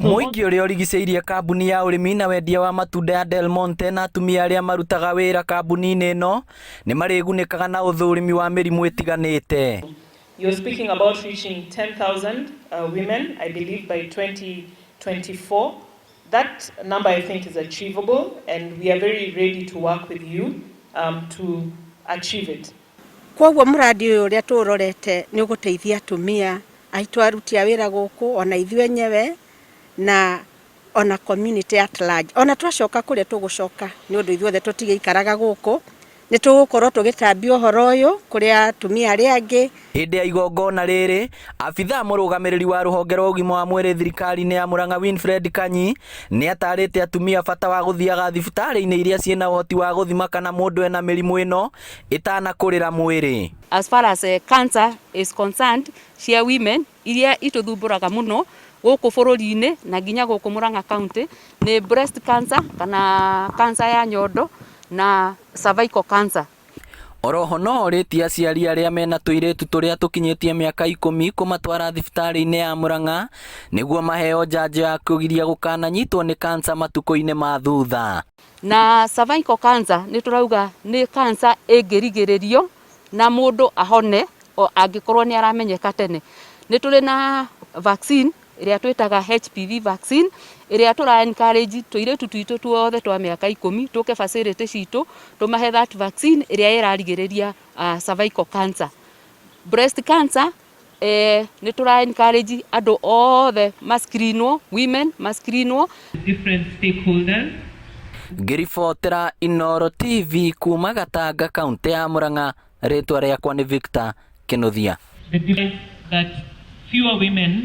Mũingĩ ũrĩa ũrigicĩirie kambuni ya ũrĩmi na wendia wa matunda ya Del Monte na atumia arĩa marutaga wĩra kambuni-inĩ ĩno nĩ marĩgunĩkaga na ũthũrimi wa mĩrimũ ĩtiganĩte. You're speaking about reaching 10,000 women, I believe, by 2024. That number, I think, is achievable, and we are very ready to work with you to achieve it. Koguo mũradi ũyũ ũrĩa tũũrorete nĩ ũgũteithia atumia aitũ aruti a wĩra gũkũ, ona ithuĩ enyewe, na ona community at large. Ona twacoka kũrĩa tũgũcoka, nĩ ũndũ ithuothe tũtigĩikaraga gũkũ, nĩ tũgũkorwo tũgĩtambia ũhoro ũyũ kũrĩ atumia arĩa angĩ. Hĩndĩ ya igongona rĩrĩ, abithaa mũrũgamĩrĩri wa rũhonge rwa ũgima wa mwĩrĩ thirikari-inĩ ya Murang'a, Winfred Kanyi, nĩ atarĩte atumia bata wa gũthiaga thibitarĩ-inĩ iria ciĩna ũhoti wa gũthima kana mũndũ ena mĩrimũ ĩno ĩtanakũrĩra mwĩrĩ. As far as cancer is concerned, cia women iria itũthumbũraga mũno gũkũ bũrũri-inĩ na nginya gũkũ Murang'a County nĩ breast cancer kana cancer ya nyondo na cervical cancer. Oroho no orĩtie aciari arĩa mena tũirĩtu tũrĩa tũkinyĩtie mĩaka 10 kũmatwara thibitarĩ-inĩ ya Murang'a nĩguo maheo njanjo ya kũgiria gũkananyitwo nĩ kansa matukũ-inĩ ma thutha. Na cervical cancer nĩ tũrauga nĩ cancer ĩngĩrigĩrĩrio na mũndũ ahone o angĩkorwo nĩ aramenyeka tene. Nĩ tũrĩ na vaccine ĩrĩa twĩtaga HPV vaccine, ĩrĩa tũra encourage tũirĩtu twitũ tuothe twa mĩaka 10 tũke facility citũ tũmahe that vaccine ĩrĩa ĩrarigĩrĩria cervical cancer. Breast cancer, nĩ tũra encourage andũ othe mascreenwo, women mascreenwo. Different stakeholders. Ngĩribotera Inooro TV kuma Gatanga, kaũntĩ ya Murang'a, rĩtwa rĩakwa nĩ Victor Kinuthia. The difference that fewer women